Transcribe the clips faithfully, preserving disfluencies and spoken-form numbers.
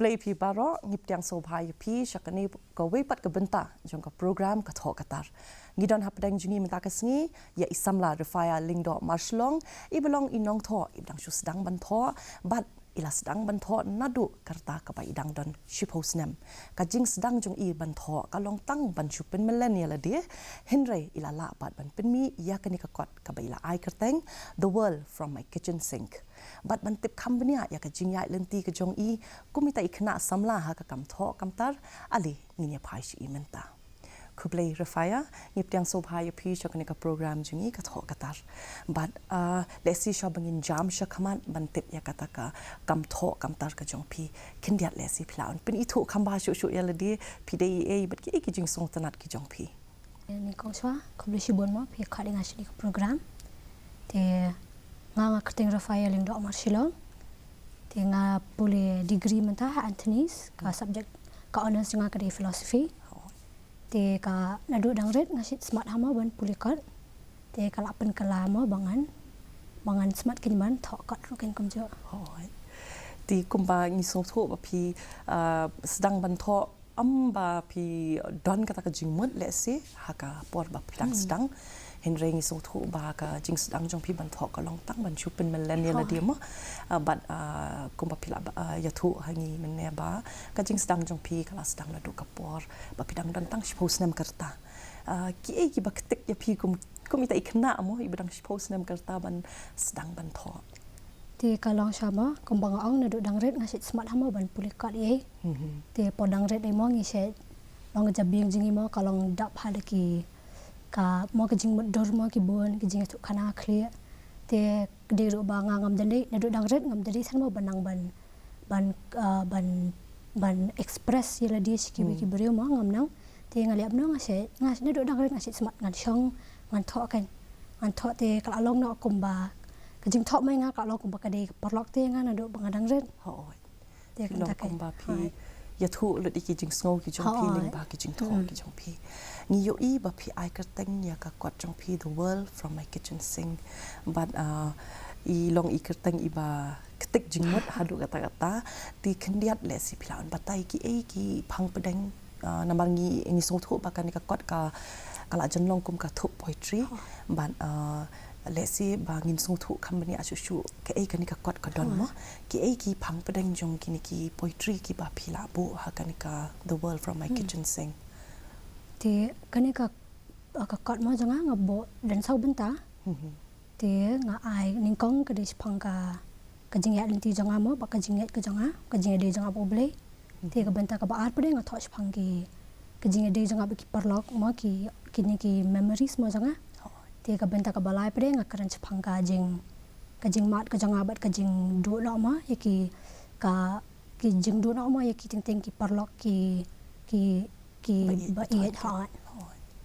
Khublei phi baroh, ngi pdiang sngewbha ïa phi sha kane kawei pat ka bynta jong ka program Ka Thoh Ka Tar. Ngi don hapdeng jong ngi mynta ka sngi ïa i samla Rifaya Lyngdoh Marshillong, iba long i nongthoh iba dang shu sdang ban thoh, bad i la sdang ban thoh naduh ka rta kaba i dang don shiphew snem. Ka jingsdang jong i ban thoh ka long tang ban shu pynmlien ïa lade, hynrei i la lah pat ban pynmih ïa kane ka kot kaba i la ai kyrteng The World from My Kitchen Sink. Bad ban tip kham bniah ïa ka jingïaid lynti ka jong i kum ita i khynnah samla ha ka kam thoh kam tar, ale ngin ïa phai sha i mynta. Khublei Rifaya, ngi pdiang sngewbha ïa phi sha kane ka program jong ngi Ka Thoh Ka Tar. Bad, ah, lehse shwa ba ngin jam shakhmat ban tip ïa kata ka kam thoh kam tar ka jong phi, khyndiat lehse phi lah ban pynithuh kham bha shuh shuh ïa lade, phi dei ei ei bad kiei ki jingsngewtynnat ki jong phi. Nyngkong shwa, khublei shibun mo phi khot ïa nga sha kane ka program. Te nga, nga kyrteng Rifaya Lyngdoh Marshillong. Te nga pule degree mynta ha Anthony's, ka subject, ka honours jong nga ka dei philosophy. Te ka naduh dang rit nga sngewsih smat ha mo ban pule kot. Te ka la pynkylla mo ba ngan, ba ngan smat keiñ ban thoh kot ruh keiñ kumjuh. Hooid. Te kumba ngi sngewthuh ba phi, ah, sdang ban thoh ym ba phi don kata ka jingmut lehse ha ka por ba phi dang sdang. Hynrei ngi sngewthuh ba ka jingsdang jong phi ban thoh ka long tang ban shu pynmlien ïa lade mo. Ah, bad, ah, kumba phi la, ah, ïathuh ha ngi mynne ba ka jingsdang jong phi ka la sdang naduh ka por ba phi dang don tang shiphew snem ka rta. Ah, kiei kiba ktik ïa phi kum, kum ita i khynnah mo iba dang shiphew snem ka rta ban sdang ban thoh? Te ka long shwa mo, kumba nga ong naduh dang rit nga sngewsih smat ha mo ban pule kot ei ei. Te por dang rit ei mo ngi shu long ka jabieng jong ngi mo ka long dap ha da ki, ka mo ka jingmutdur mo ki bun, ki jingïathuhkhana khlieh. Te dei ruh ba nga ngam dei, naduh dang rit ngam dei san mo ban nang ban, ban, ah, ban, ban express ïa lade sha kiwei ki briew mo ngam nang. Te nga leh kumno, nga shu, nga shu naduh dang rit nga sngewsih smat ngan shong, ngan thoh keiñ. Ngan thoh te ka la long noh kumba ka jingthoh mo ïa nga ka la long kumba ka dei ka paralok te ïa nga naduh ba nga dang rit. Hooid. Te kumta keiñ. Kumba phi ïathuh lut ïa ki jingsngew ki jong phi lyngba ki jingthoh ki jong phi. Ngi ïohi ba phi ai kyrteng ïa ka kot jong phi The World from My Kitchen Sink. Bad, ah, i long i kyrteng iba ktik jingmut haduh katta katta. Te khyndiat lehse phi lah ban batai kiei ki phang pdeng, ah, namar ngi, ngi sngewthuh ba kane ka kot ka, ka la jan long kum ka thup poetry. Bad, ah, lehse ba ngin sngewthuh kham bniah shuh shuh kaei kane ka kot ka don mo. Kiei ki phang pdeng jong kine ki poetry kiba phi la buh ha kane ka The World from My Kitchen Sink? Te kane ka, ka kot mo jong nga nga buh don saw bynta. Te nga ai nyngkong ka dei shaphang ka, ka jingïaid lynti jong nga mo, bad ka jingïaid ka jong nga, ka jingïadei jong nga bad U Blei. Te ka bynta kaba ar pat nga thoh shaphang ki, ka jingïadei jong nga bad ki paralok mo, ki, kine ki memories mo jong nga. Te ka bynta kaba lai pat nga kren shaphang ka jing, ka jingmad ka jong nga bad ka jingduh noh mo ïa ki, ka, ki jingduh noh mo ïa ki teng teng ki paralok ki, ki, kiba ïeit hooid.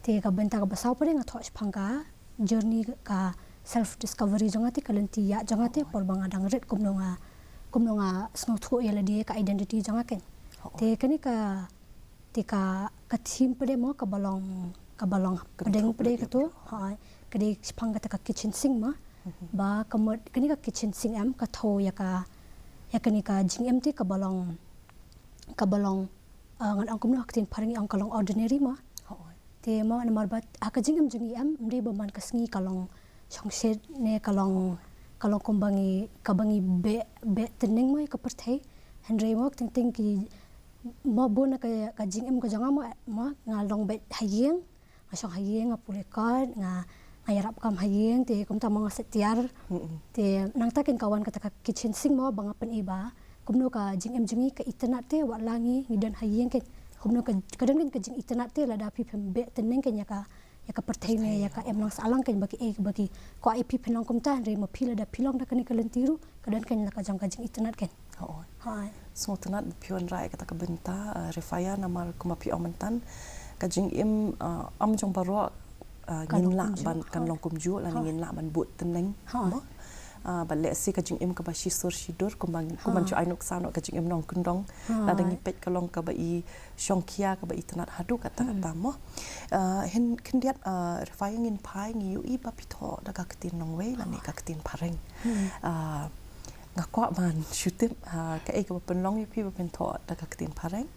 Te ka bynta kaba saw pat nga thoh shaphang ka journey, ka self discovery jong nga te, ka lynti ïaid jong nga te por ba nga dang rit, kumno nga, kumno nga sngewthuh ïa lade, ka identity jong nga keiñ. Te kane ka, te ka, ka theme pat mo kaba long, kaba long pdeng pat kato, hooid, ka dei shaphang kata ka kitchen sink mo. Ba ka mut kane ka kitchen sink em ka thew ïa ka, ïa kane ka jingim te kaba long, kaba long, ah, ngan ong kumno ha ka ktien phareng ngi ong ka long ordinary mo. Te mo namar ba ha ka jingim jong ngi em, ym dei ba man ka sngi ka long shongshit ne ka long, ka long kumba ngi, kaba ngi beh, beh tynning mo ïa ka pyrthei. Hynrei mo teng teng ki, mo bun na ka, ka jingim ka jong nga mo, mo nga long beit ha ïing, nga shong ha ïing, nga pule kot, nga, nga ïarap kam ha ïing, te kumta mo nga sait tiar. Te nangta keiñ ka wan kata ka kitchen sink mo ba nga pyni ba kumno ka jingim jong ngi ka itynnad te, wat la ngi, ngi don ha ïing keiñ. Kumno ka, ka don keiñ ka jingitynnad te lada phi phim beh tynning keiñ ïa ka, ïa ka pyrthei ne ïa ka imlang sahlang keiñ, ba kiei ba ki kwah ïa phi phin long kumta, hynrei ma phi lada phi long da kane ka lynti ruh ka don keiñ la ka jong ka jingitynnad keiñ. Hooid. Sngewtynnat ba phi wanrah ïa kata ka bynta, ah, Rifaya, namar kumba phi ong mynta ka jingim, ah, ym jong baroh, ah, ngin lah ban, kan long kumjuh lane ngin lah ban bud tynning mo. Ah, bad lehse ka jingim kaba shisur shidur kumba, kumba ju ai nuksa noh, ka jingim nongkyndong. Lada ngi peit ka long kaba i shongkhia, kaba itynnad haduh katta katta mo. Ah, hynrei khyndiat, ah, Rifaya, ngin phai, ngi ïohi ba phi thoh da ka ktien nongwei lane ka ktien phareng. Ah, Nga kwah ban shu tip, ha, kaei kaba pynlong ïa phi ba phin thoh da ka ktien phareng?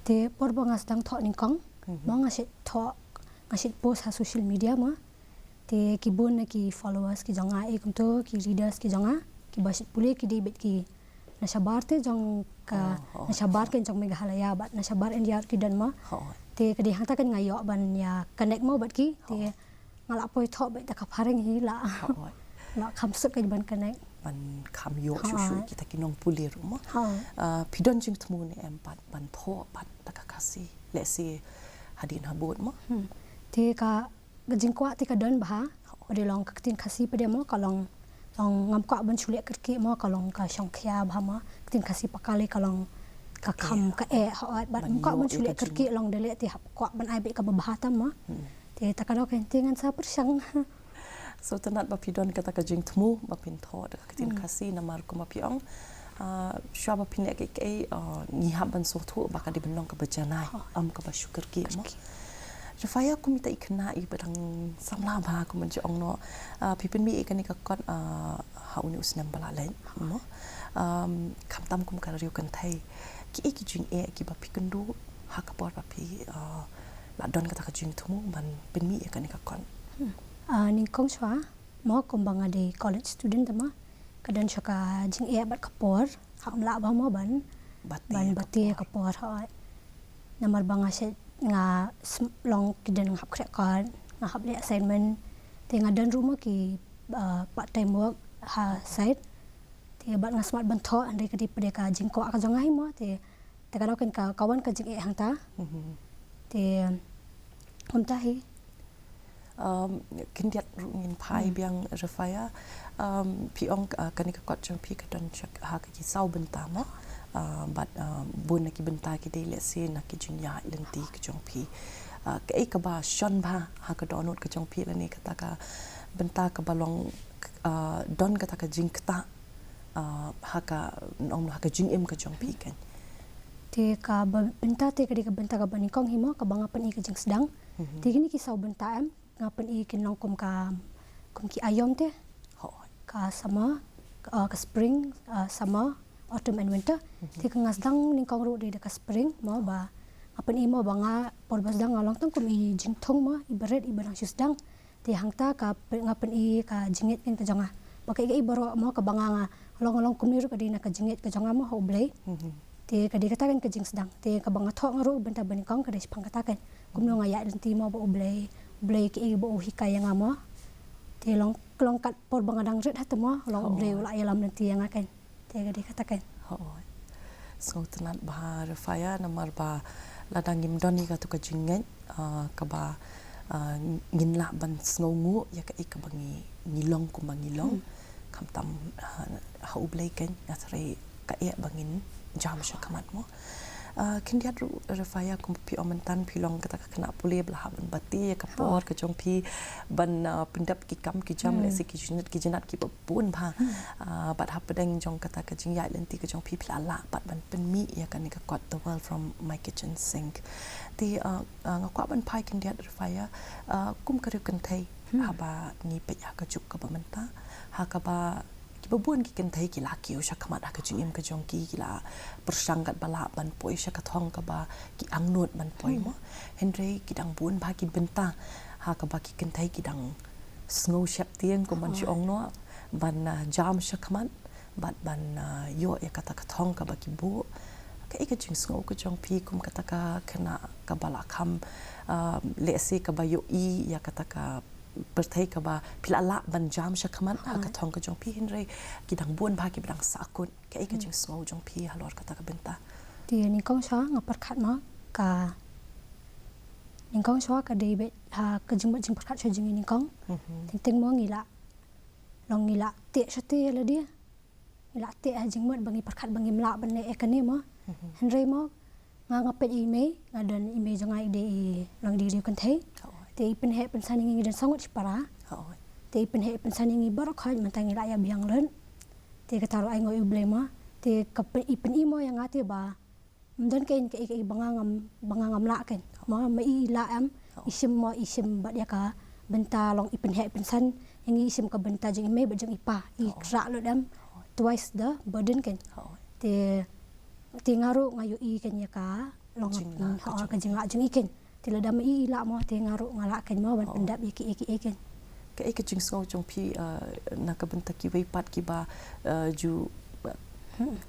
Te por ba nga sdang thoh nyngkong, mo nga shait thoh, nga shait post ha social media mo. Te ki bun na ki followers ki jong nga, eh, kumto ki readers ki jong nga, kiba shait pule ki dei beit ki na shabar te jong ka, na shabar ki jong Meghalaya bad na shabar India ki don mo. Te ka dei hangta kan nga ïoh ban ïa connect mo bad ki. Te nga la poi thoh beit da ka phareng hi la. La kham suk ka ban connect. Ban kham ïoh shuh shuh kita ki nongpule ruh mo. Ah, phi don jingthmu ne em ban, ban thoh bad da ka Khasi, lehse hadien habud mo. Te ka, ka jingkwah te ka don bha. Pade long ka ktien Khasi pade mo ka long, long ngam kwah ban shu leh kyrkieh mo ka long ka shongkhia bha mo. Ktien Khasi pakale ka long ka kham ka eh, hooid, bad ngam kwah ban shu leh kyrkieh long da leh te hap kwah ban ai beit kaba bha tam mo. Te ta ka dok kan te ngan sa pyrshang. Sngewtynnat ba phi don kata ka jingthmu ba phin thoh da ka ktien Khasi namar kumba phi ong, ah, shuwa ba phin leh kaei kaei, ah, ngi hap ban sngewthuh ba ka dei ban long kaba janai, ym kaba shu kyrkieh mo. Refaya, kum ita i khynnah iba dang samla bha kumba ngi ong noh, ah, phi pynmih ïa kane ka kot, ah, ha une u snem ba la leit mo. Khamtam kum ka riew kynthei, kiei ki jingeh kiba phi kynduh ha ka por ba phi, ah, la don kata ka jingthmu ban pynmih ïa kane ka kot? Ah, nyngkong shuwa mo kumba nga dei college student te mo, ka don shuwa ka jingeh bad ka por, hap lah bha mo ban bati ïa ka por, hooid. Namar ba nga shait, nga long ki don nga hap khreh kot, nga hap leh assignment, te nga don ruh mo ki, ah, part time work ha side. Te bad nga smat ban thoh, hynrei ka dei pat ka jingkwah ka jong nga hi mo, te te ka dok kan ka wan ka jingeh hangta. Te kumta hi. Um, khyndiat ruh ngin phai biang Refaya. Um, phi ong, uh, kane ka kot jong phi ka don sha ka, ha ka ki saw bynta mo. Uh, bad, uh, bun na ki bynta ki dei lehse na ki jingïaid lynti ka jong phi. Uh, kaei kaba shon bha ha ka dohnud ka jong phi lane kata ka bynta kaba long, uh, don kata ka jingktah, uh, ha ka, ong, ha ka jingim ka jong phi kan? Te kaba bynta te ka dei ka bynta kaba nyngkong hi mo kaba nga pyni ka jingsdang. Te kine ki saw bynta em nga pyni kin long kum ka, kum ki aïom te. Ka summer, ka, uh, ka spring, uh, summer, autumn and winter. Te ka nga sdang nyngkong ruh dei da ka spring mo ba nga pyni mo ba nga por ba sdang nga long tang kum i jingthung mo, iba rit iba dang shu sdang. Te hangta ka pyn-, nga pyni ka jingngeit kan ka jong nga. Ba kaei kaei baroh mo kaba nga, nga long, nga long kumne ruh ka dei na ka jingngeit ka jong nga mo ha U Blei. Te ka dei kata kan ka jingsdang. Te kaba nga thoh nga ruh bynta ba nyngkong ka dei shaphang kata kan. Kumno nga ïaid lynti mo bad U Blei. U Blei kiei ba u hikai ïa nga mo. Te long, long kat por ba nga dang rit ha te mo, long U Blei u la ïalam lynti ïa nga kan. Te ka dei kata kan. Hooid. Sngewtynnat bha Refaya namar ba lada ngim don ïa kato ka jingngeit, ah, kaba, ah, ngin lah ban sngewnguh ïa kaei kaba ngi, ngi long kumba ngi long. Khamtam, ah, ha U Blei kan nga tharai ka eh ba ngin jam sha khmat mo. Ah, khyndiat ruh Refaya, kum phi ong mynta phi long kata ka khynnah pule ba la hap ban bati ïa ka por ka jong phi ban, ah, pyndep ki kam ki jam lehse ki jingïaid ki jingïaid kiba bun bha. Ah, bad hapdeng jong kata ka jingïaid lynti ka jong phi phi la lah pat ban pynmih ïa kane ka kot The World from My Kitchen Sink. Te, ah, ah, nga kwah ban phai khyndiat Refaya, ah, kum ka riew kynthei haba ngi peit ha ka juk kaba mynta, ha kaba kiba bun ki kynthei ki la kiew sha khmat ha ka jingim ka jong ki, ki la pyrshang katba lah ban poi sha ka thong kaba ki angnud ban poi mo. Hynrei ki dang bun bha ki bynta ha kaba ki kynthei ki dang sngew sheptieng kum ban shu ong noh, ban, ah, jam sha khmat bad ban, ah, ïoh ïa kata ka thong kaba ki buh. Kaei ka jingsngew ka jong phi kum kata ka khynnah kaba la kham, ah, lehse kaba ïohi ïa kata ka pyrthei kaba phi la lah ban jam sha khmat ha ka thong ka jong phi, hynrei ki dang bun bha kiba dang sahkut? Kaei ka jingsngew jong phi halor kata ka bynta? Te nyngkong shuwa nga pyrkhat mo ka, nyngkong shuwa ka dei beit ha ka jingmut jingpyrkhat shuwa jong ngi nyngkong. Teng teng mo ngi la, long ngi la teh shatei ïa lade. Ngi la teh ha jingmut ba ngi pyrkhat ba ngim lah ban leh ïa kane mo. Hynrei mo nga, nga peit ïa i mei, nga don i mei jong nga i dei i, long i dei i riew kynthei. Te i pynheh pynsan ïa ngi, ngi don saw ngut shipara. Te i pynheh pynsan ïa ngi baroh khoit, mynta ngi la ïa biang lut. Te kata ruh ainguh ïa U Blei mo. Te ka pyn-, i pyni mo ïa nga te ba ym don kaei kaei ba nga ngam, ba nga ngam lah kan. Mo, ma i i lah em, i shim mo, i shim bad ïa ka bynta long i pynheh pynsan ïa ngi, i shim ka bynta jong i mei bad jong i pa, i khreh lut em. twice the burden kein. Te te nga ruh nga ïohi kein ïa ka long ka jinglah jong i kein. Te lada ma i i lah mo te nga ruh nga lah kein mo ban pyndap ïa ki ei ki ei kein. Ka ei ka jingsngew jong phi na ka bynta kiwei pat kiba ju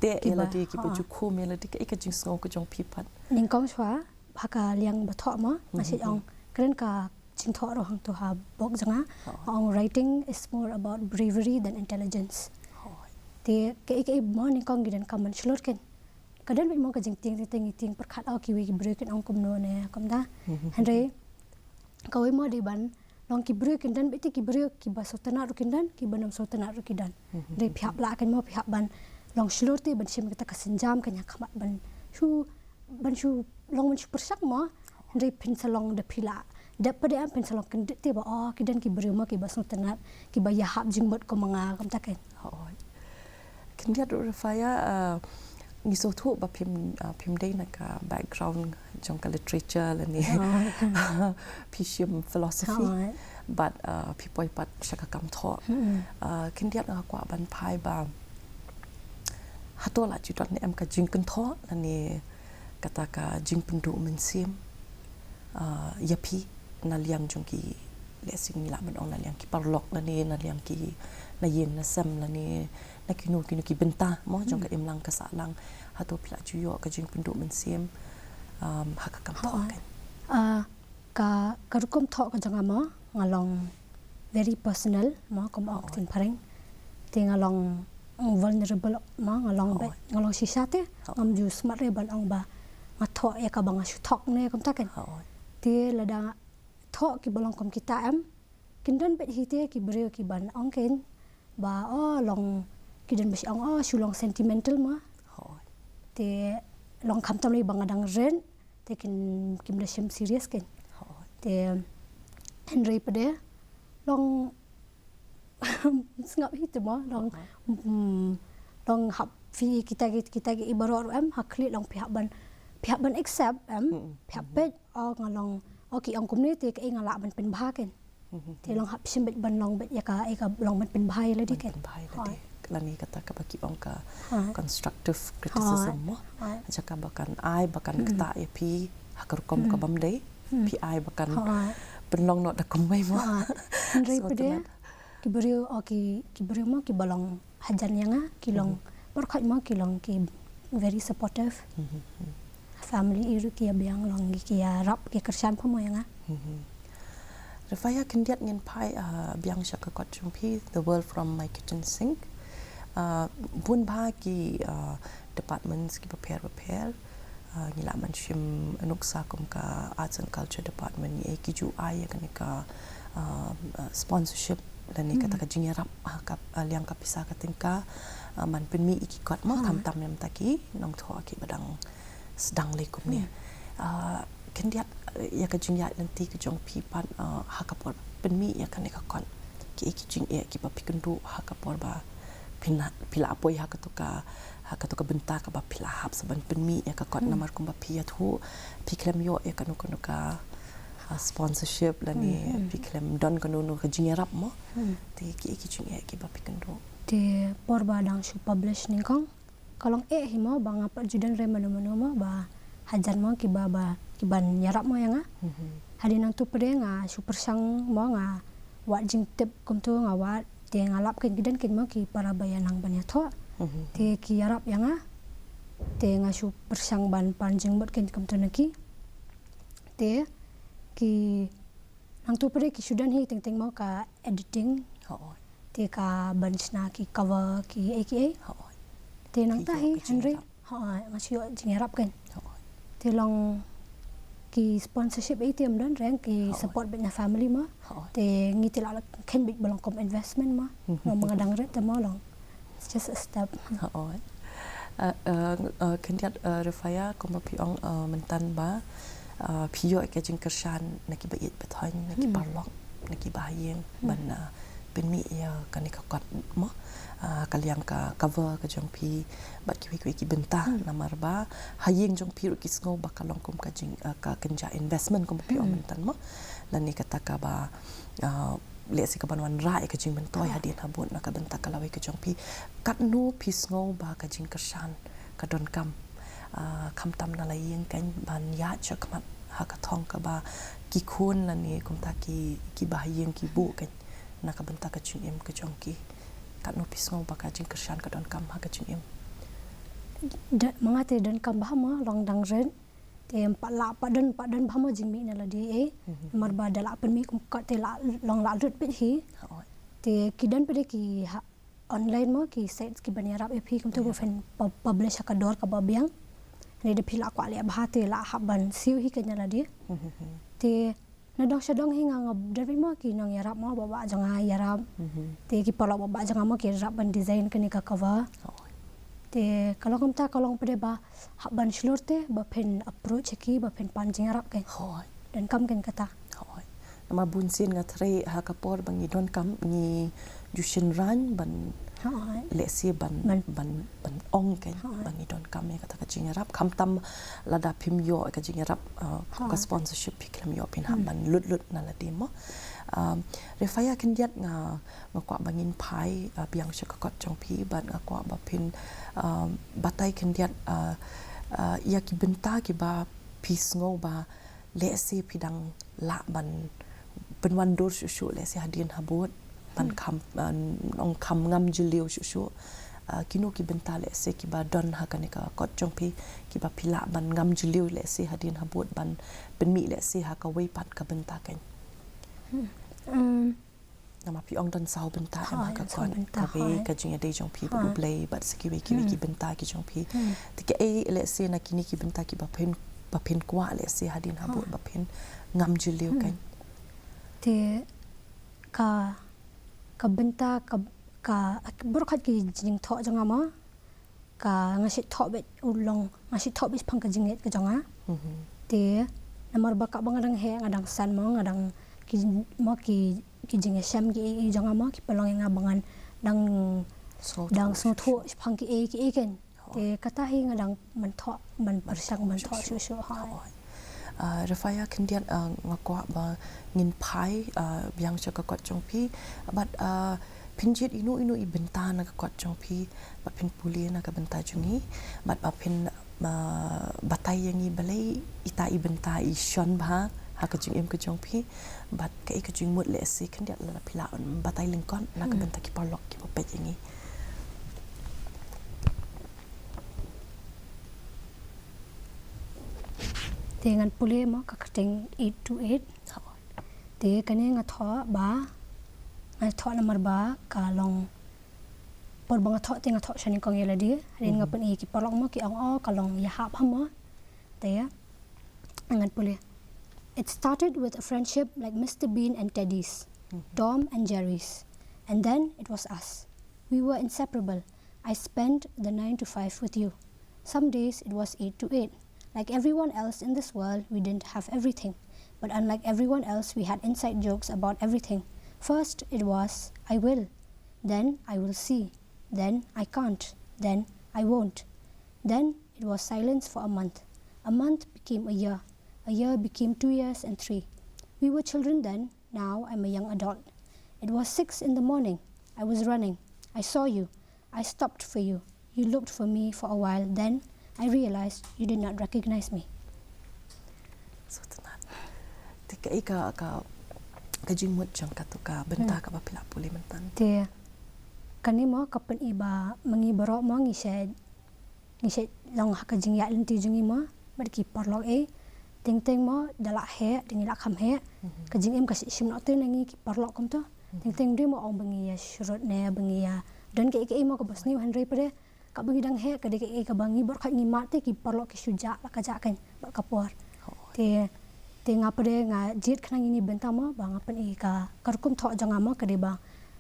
te ïa lade kiba ju khum ïa lade, ka ei ka jingsngew ka jong phi pat? Nyngkong shuwa ha ka liang ba thoh mo nga shu ong kren ka jingthoh ruh hangto ha bok jong nga, ong writing is more about bravery than intelligence. Te ka ei ka ei mo nyngkong ki donkam ban shlur kein. Ka don beit mo ka jingtieng tieng tieng pyrkhat o kiwei ki briew kin ong kumno ne kumta. Hynrei kawei mo dei ban long ki briew kin don beit te ki briew kiba sngewtynnat ruh kin don, kiba nym sngewtynnat ruh ki don. Hynrei phi hap lah kein mo, phi hap ban long shlur te ban shim kata ka sienjam kein ha khmat ban shu ban shu long ban shu pyrshang mo. Hynrei phin sa long da phi lah. Da phi dei em phin sa long kyndit te ba o ki don ki briew mo kiba sngewtynnat kiba ïahap jingmut kum ma nga kumta kein. Khyndiat ruh Refaya, ngi sngewthuh ba phim phim dei na ka background jong ka literature lane phi shim philosophy, but phi poi pat sha ka kam thoh. Khyndiat nga kwah ban phai ba hato la ju don ne em ka jingkynthoh lane kata ka jingpynduh mynsiem ïa phi na liang jong ki, lehse ngi lah ban ong na liang ki paralok lane na liang ki na ïing na sem lane na kino kino ki bynta mo jong ka imlang ka sahlang, hato phi la ju ïoh ka jingpynduh mynsiem ha ka kam thoh kein? Ka ka rukom thoh ka jong nga mo nga long very personal mo, kum ong ka ktien phareng. Te nga long vulnerable mo, nga long beit nga long shisha te ngam ju smat re ban ong ba nga thoh ïa kaba nga shu thok ne kumta kein. Te lada thoh kiba long kum kita em kin don beit hi te ki briew kiban ong kein ba o long ki don ba shu ong o shu long sentimental mo. Te long khamtam lei ba nga dang rit te kin kim da shim serious kein. Te hynrei pat de long sngap hi te mo long long hap phi kita ki kita ki i baroh ruh em ha khlieh long phi hap ban phi hap ban accept em phi hap beit o nga long o ki ong kumne te ka ei nga lah ban pynbha kein. Te long hap shim beit ban long beit ïa ka ei ka long ban pynbha ïa lade kein. Lane kata kaba ki ong ka constructive criticism mo, jaka ba kan ai ba kan ktah ïa phi ha ka rukom kabym dei, phi ai ba kan pynlong noh da kumwei mo. Hynrei pat de ki briew o ki ki briew mo kiba long hajan ïa nga ki long, barkhot mo ki long ki very supportive. Family i ruh ki ïa biang long ki ïarap ki kyrshan pha mo ïa nga. Refaya, khyndiat ngin phai biang sha ka kot jong phi, The World from My Kitchen Sink. Bun bha ki departments kiba pher ba pher. Ngi lah ban shim nuksa kum ka Arts and Culture Department, ngi ei ki ju ai ïa kane ka sponsorship lane kata ka jingïarap ha ka liang ka pisa ka tyngka ban pynmih ïa ki kot mo, tam tam ïa kita ki nongthoh kiba dang sdang lei kumne. Khyndiat ïa ka jingïaid lynti ka jong phi pat ha ka por pynmih ïa kane ka kot, ki ei ki jingeh kiba phi kynduh ha ka por ba phi la poi ha kato ka ha kato ka bynta kaba phi la hap sa ban pynmih ïa ka kot, namar kumba phi ïathuh phi khlem ïoh ïa kano kano ka sponsorship lane phi khlem don kano kano ka jingïarap mo. Te ki ei ki jingeh kiba phi kynduh? Te por ba dang shu publish nyngkong ka long eh hi mo ba nga pat ju don re mano mano mo ba hajan mo kiba ba kiban ïarap mo ïa nga. Hadien nangto pat de nga shu pyrshang mo, nga wad jingtip kumto, nga wad te nga lap kein ki don kein mo ki para ba ïa nang ban ïathoh. Te ki ïarap ïa nga te nga shu pyrshang ban pan jingmut kein kumto na ki. Te ki nangto pat de ki shu don hi teng teng mo ka editing. Te ka ban shna ki cover ki ei ki ei. Te nangta hi hynrei nga shu ïoh jingïarap kein. Te long ki sponsorship ei te ym don re, ki support beit na family mo. Te ngi te la kheiñ beit ba long kum investment mo. Mo ma nga dang rit te mo long. It's just a step. Khyndiat Refaya, kumba phi ong mynta ba phi ïoh ïa ka jingkyrshan na kiba ïeit ba thoiñ, na ki paralok, na kiba ha ïing ban pynmih ïa kane ka kot mo, ka liang ka cover ka jong phi bad kiwei kiwei ki bynta, namar ba ha ïing jong phi ruh ki sngew ba ka long kum ka jing ka kynja investment kumba phi ong mynta mo, lane kata kaba lehse ka ban wanrah ïa ka jingmyntoi hadien habud na ka bynta ka lawei ka jong phi. Katno phi sngew ba ka jingkyrshan ka donkam, ah, khamtam na la ïing kan ban ïaid shakhmat ha ka thong kaba ki khun lane kumta ki, kiba ha ïing ki buh kan na ka bynta ka jingim ka jong ki. Katno phi sngew ba ka jingkyrshan ka donkam ha ka jingim? Da, ma nga te donkam bha mo, long dang rit. Te ym pat lah, pat don, pat don bha mo jingmih na lade eh. Namar ba da lah pynmih kum ka te lah long lah lut peit hi. Hooid. Te ki don pat de ki ha online mo, ki sites ki ban ïarap ïa phi kumta ba phin pub-, publish ha ka dor kaba biang. Ne da phi lah kwah leh bha te lah hap ban siew hi ka na lade. Te na dong sha dong hi nga, nga don beit mo ki nongïarap mo, ba ba jong nga ïarap. Te ki paralok ba ba jong nga mo ki ïarap ban design kane ka cover. Hooid. Te ka long kumta, ka long pat de ba hap ban shlur te ba phin approach ïa ki, ba phin pan jingïarap kan. Hooid. Donkam kan kata. Hooid. Namar bun sien nga thrang ha ka por ba ngi donkam ngi ju shynrang ban, hooid, lehse ban, ban, ban, ban ong kan, hooid, ba ngi donkam ïa kata ka jingïarap. Khamtam lada phim ïoh ka jingïarap, uh, ka, hooid, sponsorship phi khlem ïoh phin hap ban lut lut na lade mo. Um, Refaya khyndiat nga, nga kwah ba ngin phai, uh, biang sha ka kot jong phi bad nga kwah ba phin, um, batai khyndiat, uh, uh, ïa ki bynta kiba phi sngew ba lehse phi dang lah ban pynwandur shuh shuh lehse hadien habud ban kham, uh, ong kham ngam jylliew shuh shuh. Uh, kino ki bynta lehse kiba don ha kane ka kot jong phi kiba phi lah ban ngam jylliew lehse hadien habud ban pynmih lehse ha kawei pat ka bynta kan. Hmm. Um, Namar phi ong don saw bynta em ha ka kot, ka wei ka jingïadei jong phi bad U Blei bad sa kiwei kiwei ki bynta ki jong phi. Te kaei lehse na kine ki bynta kiba phin, ba phin kwah lehse hadien habud ba phin ngam jylliew kan? Te ka, ka bynta ka, ka, baroh khat ki jingthoh jong nga mo. Ka nga shu thoh beit u long, nga shu thoh beit shaphang ka jingngeit ka jong nga. Te namar ba katba nga dang heh nga dang san mo, nga dang ki, mo ki, ki jingïashem ki ei ei jong nga mo ki pynlong ïa nga ba ngan dang, dang sngewthuh shaphang ki ei ki ei kan. Te kata hi nga dang mynthoh, ban pyrshang mynthoh shuh shuh. Hooid. Uh, Refaya khyndiat, uh, nga kwah ba ngin phai, uh, biang sha ka kot jong phi bad, uh, phin jied ino ino i bynta na ka kot jong phi bad phin pule na ka bynta jong ngi bad ba phin, uh, batai ïa ngi balei ita i bynta i shon bha ha ka jingim ka jong phi bad kaei ka jingmut lehse khyndiat lada phi lah batai lyngkot na ka bynta ki paralok kiba peit ïa ngi. Te ngan pule mo ka kyrteng eight two eight. Te kane nga thoh ba, nga thoh namar ba ka long, por ba nga thoh te nga thoh shane kong ïa lade. Hadien nga pyni ki paralok mo ki ong o ka long ïahap ha mo. Te ngan pule. It started with a friendship like Mister Bean and Teddy's, Tom and Jerry's. And then it was us. We were inseparable. I spent the nine to five with you. Some days it was eight to eight. Like everyone else in this world, we didn't have everything. But unlike everyone else, we had inside jokes about everything. First, it was, "I will." Then, "I will see." Then, "I can't." Then, "I won't." Then, it was silence for a month. A month became a year. A year became two years and three. We were children then. Now I'm a young adult. It was six in the morning. I was running. I saw you. I stopped for you. You looked for me for a while. Then I realized you did not recognize me. So tonight. Te kaei ka, ka, ka jingmut jong katu ka bynta kaba phi la pule mynta. Te kane mo ka pyni ba ma ngi baroh mo ngi shu ngi shu long ha ka jingïaid lynti jong ngi mo bad ki paralok eh. Teng teng mo da la heh, da ngi la kham heh, ka jingim ka shim noh te na ngi ki paralok kumta. Teng teng de mo ong ba ngi ïa shrut ne ba ngi ïa don kaei kaei mo kaba sniew, hynrei pat de katba ngi dang heh ka dei kaei kaba ngi baroh khat ngi mad te ki paralok ki shu jah la ka jah kan bad ka por. Te, te nga pat de nga jied khnang ïa ine i bynta mo ba nga pyni ka, ka rukom thoh jong nga mo ka dei ba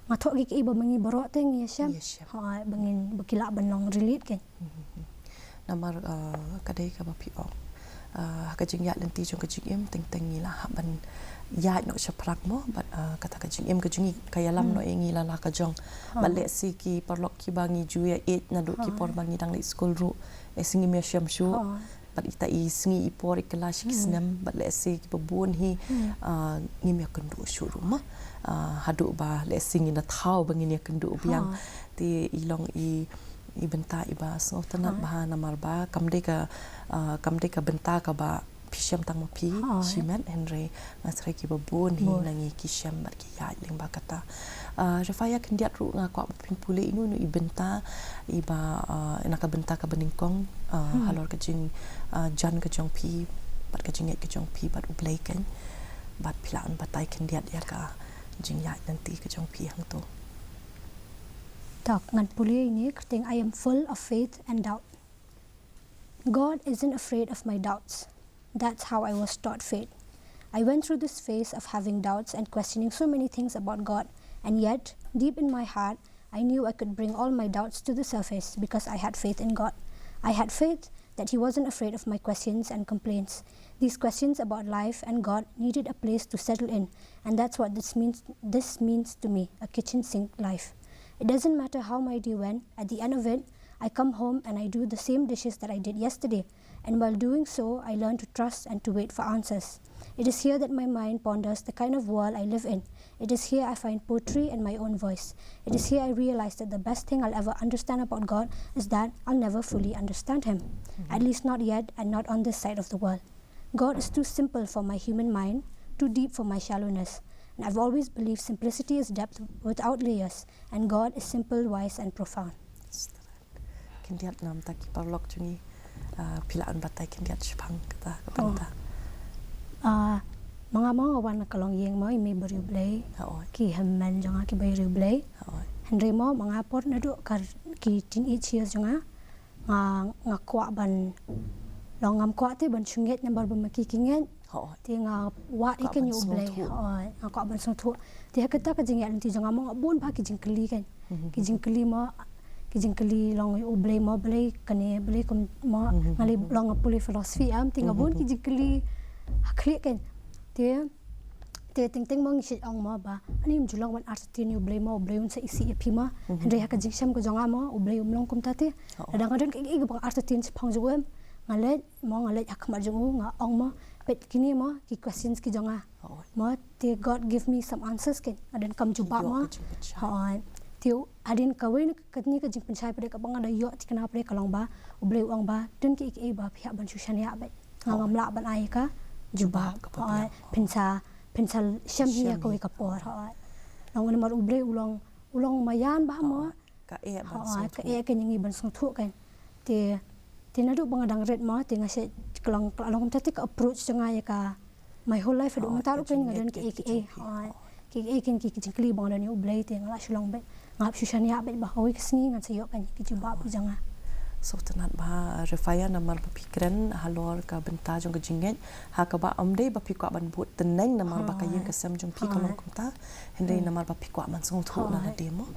nga thoh kaei kaei ba ma ngi baroh te ngi ïa shem. Ngi ïa shem. Hooid, ba ngin, ba ki lah ban long relate kan. Namar, uh, ka dei kaba phi ong, uh, ha ka jingïaid lynti jong ka jingim teng teng ngi la hap ban ïaid noh shaphrang mo bad, uh, kata ka jingim ka jong ngi ka ïalam noh ïa ngi la la ka jong. Bad lehse ki paralok kiba ngi ju ïa ïeit naduh ki por ba ngi dang leit skul ruh lehse ngim ïa shem shuh. Ita i sngi i por i kylla shi ki snem, bad lehse kiba bun hi, ah, ngim ïakynduh shuh ruh ma. Ah, haduh ba lehse ngin da thaw ba ngin ïakynduh biang. Te i long i, i bynta iba sngewtynnat bha namar ba kam dei ka, ah, kam dei ka bynta kaba phi shem tang ma phi shimet, hynrei nga sngew kiba bun hi na ngi ki shem bad ki ïaid lyngba kata. Ah, Refaya, khyndiat ruh nga kwah ba phin pule ino ino i bynta iba, ah, na ka bynta kaba nyngkong, ah, halor ka jing, ah, jan ka jong phi bad ka jingngeit ka jong phi bad U Blei kan, bad phi lah ban batai khyndiat ïa ka jingïaid lynti ka jong phi hangto. Tak, ngan pule ine, kyrteng I am full of faith and doubt. God isn't afraid of my doubts. That's how I was taught faith. I went through this phase of having doubts and questioning so many things about God, and yet, deep in my heart, I knew I could bring all my doubts to the surface because I had faith in God. I had faith that He wasn't afraid of my questions and complaints. These questions about life and God needed a place to settle in, and that's what this means, this means to me, a kitchen sink life. It doesn't matter how my day went, at the end of it, I come home and I do the same dishes that I did yesterday, and while doing so, I learn to trust and to wait for answers. It is here that my mind ponders the kind of world I live in. It is here I find poetry in my own voice. It is here I realize that the best thing I'll ever understand about God is that I'll never fully understand Him. At least not yet, and not on this side of the world. God is too simple for my human mind, too deep for my shallowness. And I've always believed simplicity is depth without layers, and God is simple, wise, and profound. Khyndiat namar ki paralok jong ngi, ah, phi lah ban batai khyndiat shaphang kata ka bynta. Ah, ma nga mo nga wan na ka longïing mo i mei bariewblei. Ki hynmen jong nga ki bariewblei. Hynrei mo ma nga por naduh ka ki teenage years jong nga, nga, nga kwah ban long, ngam kwah te ban shu ngeit namar ba ma ki ki ngeit. Te nga wad ïa ka ïa U Blei. Nga kwah ban sngewthuh. Te ha kata ka jingïaid lynti jong nga mo nga bun bha ki jingkylli kan. Ki jingkylli mo, ki jingkylli long ïa U Blei mo, Blei kane, Blei kum mo, nga leh long nga pule philosophy em, te nga bun ki jingkylli ha khlieh kan. Te te teng teng mo ngi shait ong mo ba ani ym ju long ban artatien ïa U Blei mo, U Blei un sa isih ïa phi mo. Hynrei ha ka jingshem ka jong nga mo U Blei um long kumta te. Lada nga don kaei kaei ba nga artatien shaphang jong u em, nga leit mo, nga leit ha khmat jong u, nga ong mo, peit kine mo ki questions ki jong nga. Mo te God give me some answers kan. Nga donkam jubab mo. Te hadien kawei na kane ka jingpynshai pat kaba nga da ïoh thikna pat ka long ba U Blei u ong ba don kiei kiei ba phi hap ban shu shaniah beit. Nga ngam lah ban ai ka jubab. Phin sa, phin sa shem hi ïa kawei ka por. Long namar U Blei u long, u long maïan bha mo. Ka eh ban sngewthuh. Ka eh ka ngi ban sngewthuh kan. Te, te naduh ba nga dang rit mo, te nga shu ka long, ka long kumta te ka approach jong nga ïa ka my whole life haduh mynta ruh kan nga don kiei kiei. Kiei kiei kan ki jingkylli ba nga don ïa U Blei te nga la shu long beit. Nga hap shu shaniah beit ba kawei ka sngi ngan sa ïoh kan ki jubab ki jong nga. Sngewtynnat bha Refaya namar ba phi kren halor ka bynta jong ka jingngeit ha kaba ym dei ba phi kwah ban bud tneng namar ba ka ïing ka sem jong phi ka long kumta. Hynrei namar ba phi kwah ban sngewthuh na lade mo.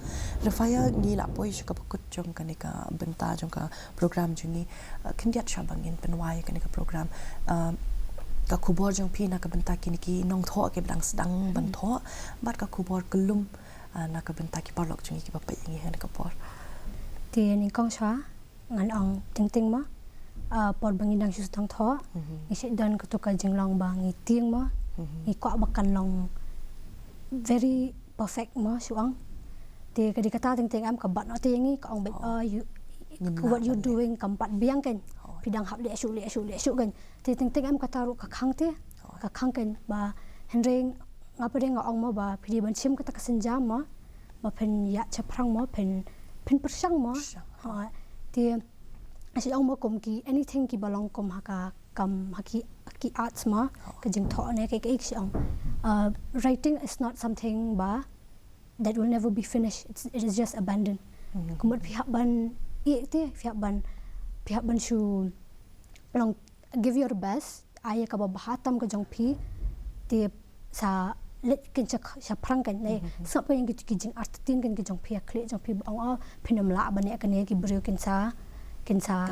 Refaya, ngi la poi sha kaba kut jong kane ka bynta jong ka program jong ngi. Khyndiat sha ba ngin pynwai kane ka program. Ka khubor jong phi na ka bynta kine ki nongthoh kiba dang sdang ban thoh bad ka khubor kyllum na ka bynta ki paralok jong ngi kiba peit ïa ngi ha kane ka por. Te nyngkong shuwa ngan ong teng teng mo, por ba ngi dang shu sdang thoh ngi shu don kato ka jinglong ba ngi tieng mo, ngi kwah ba kan long very perfect mo shu ong. Te ka dei kata teng teng em ka bat noh te ïa ngi ka ong beit, oh, you, what you doing kam pat biang kan. Phi dang hap leh shuh leh shuh leh shuh kan. Te teng teng em kata ruh ka khang te, ka khang kan ba hynrei nga pat nga ong mo ba phi dei ban shim kata ka sienjam mo ba phin ïaid shaphrang mo, phin, phin pyrshang mo. Te nga shu ong mo kum ki anything kiba long kum ha ka kam ha ki, ki arts mo, ka jingthoh ne ka, ka, ka shu ong. Writing is not something ba that will never be finished. It's, it is just abandoned. Kumba phi hap ban ïeh te, phi hap ban, phi hap ban shu long give your best, ai ïa kaba bha tam ka jong phi, te sa leit kan sha, shaphrang kan ne. Sngap ka ïa ki, ki jingartatien kan ki jong phi, ïa khlieh jong phi ba ong, oh, phin ym lah ban ïa kane, ki briew kin sa, kin sa.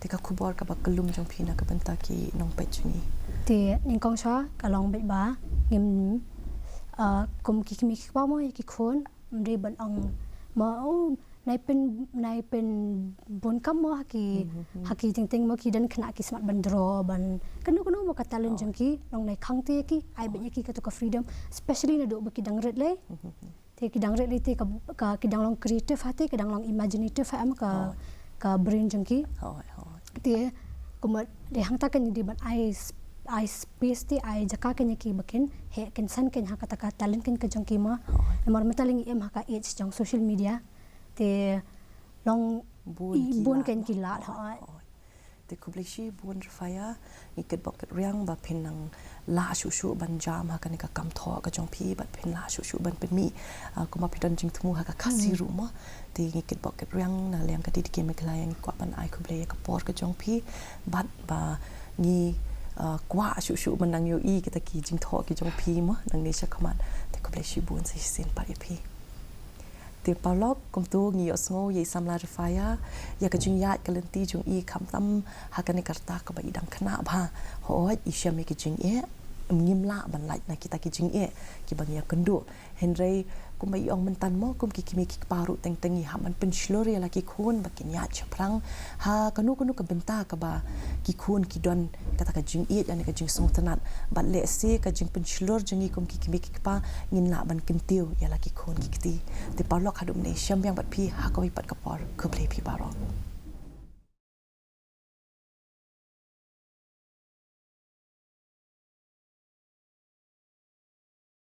Te ka khubor kaba kyllum jong phi na ka bynta ki nongpeit jong ngi. Te nyngkong shuwa ka long beit ba ngim, kum ki kmie ki kpa mo ïa ki khun, ym dei ban ong mo, oh, nai pyn nai pynbun kam mo ha ki, ha ki teng teng mo ki don khynnah ki smat ban draw ban kano kano mo ka talent jong ki, long nai khang te ki ai beit ïa ki kato ka freedom, especially naduh ba ki dang rit lei. Te ki dang rit lei te ka, ka ki dang long creative ha te, ki dang long imaginative ha, em ka, ka brain jong ki. Te kumba dei hangta kan dei ban ai, ai space te, ai jaka kan ïa ki ba kin heh, kin san kan ha kata ka talent kan ka jong ki mo. Namar mynta lei ngi im ha ka age jong social media. Te long bun ki lad, hooid. Te khublei shibun Rafaya, ngi kitbok kitrwiang ba phin nang lah shuh shuh ban jam ha kane ka kam thoh ka jong phi, bad phin lah shuh shuh ban pynmih, ah, kumba phi don jingthmu ha ka Khasi ruh mo. Te ngi kitbok kitrwiang na liang ka D D K Meghalaya, ngi kwah ban ai khublei ïa ka por ka jong phi, bad ba ngi, ah, kwah shuh shuh ban nang ïohi kita ki jingthoh ki jong phi mo nangne shakhmat. Te khublei shibun sa shisien pat ïa phi. Te paralok, kumto ngi ïohsngew ïa i samla Rafaya ïa ka jingïaid ka lynti jong i, khamtam ha kane ka rta kaba i dang khynnah bha. Hooid, i shem ïa ki jingeh, ngim lah ban lait na kita ki jingeh kiba ngi ïakynduh. Hynrei kumba i ong mynta mo, kum ki kmie ki kpa ruh teng teng ngi hap ban pynshlur ïa la ki khun ba kin ïaid shaphrang ha kano kano ka bynta kaba ki khun ki don kata ka jingïeit lane ka jingsngewtynnat. Bad lehse ka jingpynshlur jong ngi kum ki kmie ki kpa ngin lah ban kyntiew ïa la ki khun ki kti. Te paralok, haduh mynne, shem biang bad phi ha kawei pat ka por. Khublei phi baroh.